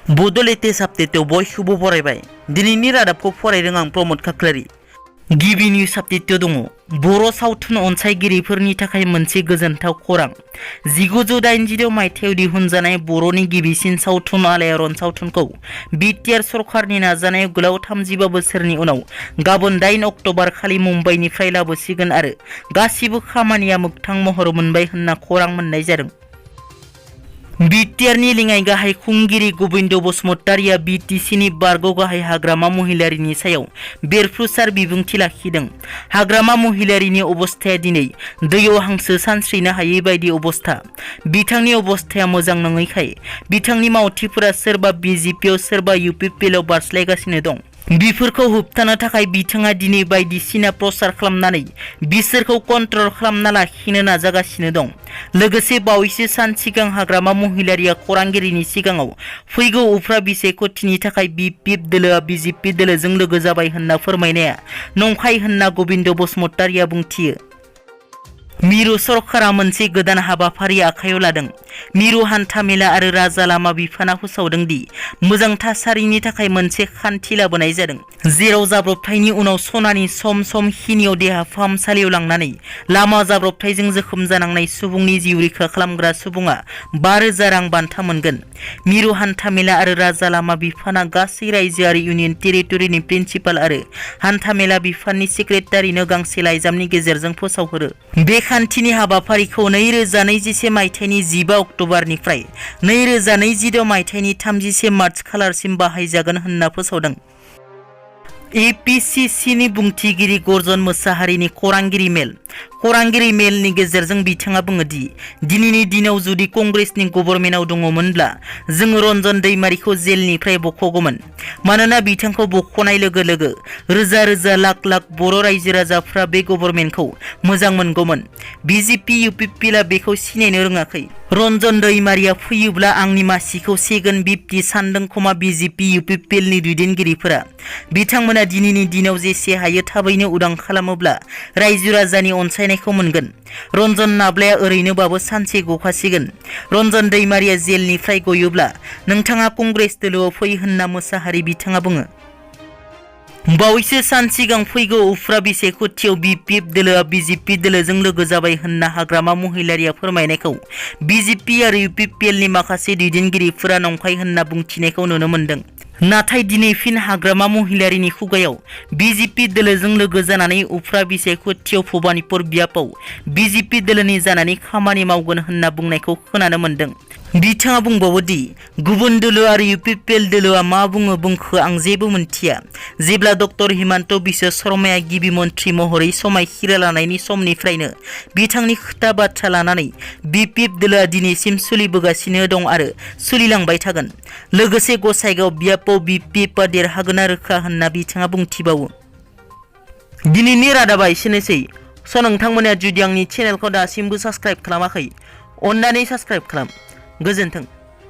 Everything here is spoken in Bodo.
बड' लेटेस्ट आपडेटआव बयखौबो बरायबाय। दिनैनि रादाबखौ फरायदों आं प्रमद खाख्लारि। गिबि निउज आपडेटआव दङ बर' सावथुन अनसायगिरिफोरनि थाखाय मोनसे गोजोनथाव खौरां। 1986 मायथाइयाव दिहुनजानाय बर'नि गिबिसिन सावथुन आलायारन सावथुनखौ बिटिआर सरकारनि नाजानायाव गोलाव 35 बोसोरनि उनाव गाबोन 8 अक्ट'बर खालि मुम्बाइनिफ्राय लाबोसिगोन आरो गासिबो खामानिया मोगथां महर मोनबाय होनना खौरां मोननाय जादों। बिटिआरनि लेङाइ गाहाय खुंगिरि गबिन्द बसुमतारिया बिटिसिनि बारग' गाहाय हाग्रामा महिलारिनि सायाव बेरफ्रुसार बिबुंथि लाखिदों। हाग्रामा महिलारिनि अबस्थाया दिनै दैयाव हांसो सानस्रिनो हायै बायदि अबस्था। बिथांनि अबस्थाया मोजां नङैखाय बिथांनि मावथिफोरा सोरबा बिजेपिआव सोरबा इउपिपिएलआव बारस्लायगासिनो दं। बिफोरखौ होबथानो थाखाय बिथाङा दिनै बायदिसिना प्रचार खालामनानै बिसोरखौ कन्ट्रल खालामना लाखिनो नाजागासिनो दं। लोगोसे बावैसो सान सिगां हाग्रामा महिलारिया खौरांगिरिनि सिगाङाव फैगौ उफ्रा बिसायख'थिनि थाखाय बिपिएफ दोलोआ बिजेपि दोलोजों लोगो जाबाय होनना फोरमायनाया नंखाय होनना गबिन्द बसुमतारिया बुंथियो। मिरु सरकारा मोनसे गोदान हाबाफारि आखायाव लादों। मिरु हान्थामेला आरो राजा लामा बिफाना फोसावदों दि मोजां थासारिनि थाखाय मोनसे खान्थि लाबोनाय जादों, जेराव जाब्रबथायनि उनाव सनानि सम खिनियाव देहा फाहामसालियाव लांनानै लामा जाब्रबथायजों जोखोम जानांनाय सुबुंनि जिउ रैखा खालामग्रा सुबुङा 5,000 रां बान्था मोनगोन। मिरु हान्थामेला आरो राजा लामा बिफाना गासै रायजोआरि इउनियन टेरिटरिनि प्रिन्सिपाल आरो हान्थामेला बिफाननि सेक्रेटारिनो गांसे लाइजामनि गेजेरजों फोसावहरो। बे खान्थिनि हाबाफारिखौ 2021 मायथाइनि 15 अक्ट'बरनिफ्राय 2022 मायथाइनि 31 मार्च खालारसिम बाहायजागोन होनना फोसावदों। एपिसिसिनि बुंथिगिरि गर्जन मोसाहारिनि खौरांगिरि मेलनि गेजेरजों बिथाङा बुङो दि दिनैनि दिनाव जुदि कंग्रेसनि गभर्नमेन्टआव दङमोनब्ला जोङो रन्जन दैमारिखौ जेलनिफ्राय बख'गौमोन। मानोना बिथांखौ बख'नाय लोगो लोगो रोजा रोजा लाख लाख बर' रायजो राजाफ्रा बे गभर्नमेन्टखौ मोजां मोनगौमोन। बिजेपि इउपिपिएलआ बेखौ सिनायनो रोङाखै। रन्जन दैमारिया फैयोब्ला आंनि मासिखौ सेगोन बिब्दि सानदों खोमा बिजेपि इउपिपिएलनि दैदेनगिरिफोरा। बिथांमोना दिनैनि दिनाव जेसे हायो थाबैनो उदां खालामोब्ला रायजो राजानि अनसायनायखौ मोनगोन। रन्जन नाब्लाया ओरैनोबाबो सानसे गखासिगोन। रन्जन दैमारिया जेलनिफ्राय गयोब्ला नोंथाङा कंग्रेस दोलोआव फै होनना मोसाहारि बिथाङा बुङो। बावैसो सान सिगां फैगौ उफ्रा बिसायख'थियाव बिपिएफ दोलोआ बिजेपि दोलोजों लोगो जाबाय होनना हाग्रामा महिलारिया फोरमायनायखौ बिजेपि आरो इउपिपिएलनि माखासे दैदेनगिरिफोरा नंखाय होनना बुंथिनायखौ नुनो मोन्दों। नाथाय दिनै फिन हाग्रामा महिलारिनि खुगायाव बिजेपि दोलोजों लोगो जानानै उफ्रा बिसायख'थियाव भबानिपुर बियाबाव बिजेपि दोलोनि जानानै खामानि मावगोन होनना बुंनायखौ खोनानो मोन्दों। बिथाङा बुंबावो दि गुबुन दोलो आरो इउपिपिएल दोलोआ मा बुंखो आं जेबो मोनथिया। जेब्ला डक्टर हिमन्त बिश्व शर्माया गिबि मन्थ्रि महरै समायखिरा लानायनि समनिफ्रायनो बिथांनि खोथा बाथ्रा लानानै बिपिएफ दोलोआ दिनैसिम सोलिबोगासिनो दं आरो सोलिलांबाय थागोन। लोगोसे गसाइगाव बियाबाव बिपिएफआ देरहागोना रोखा होनना बिथाङा बुंथिबावो। दिनैनि रादाबा एसेनोसै। नोंथांमोना जुदि आंनि चेनेलखौ दासिमबो साबस्क्राइब खालामाखै, अन्नानै साबस्क्राइब खालाम। गोजोन्थों।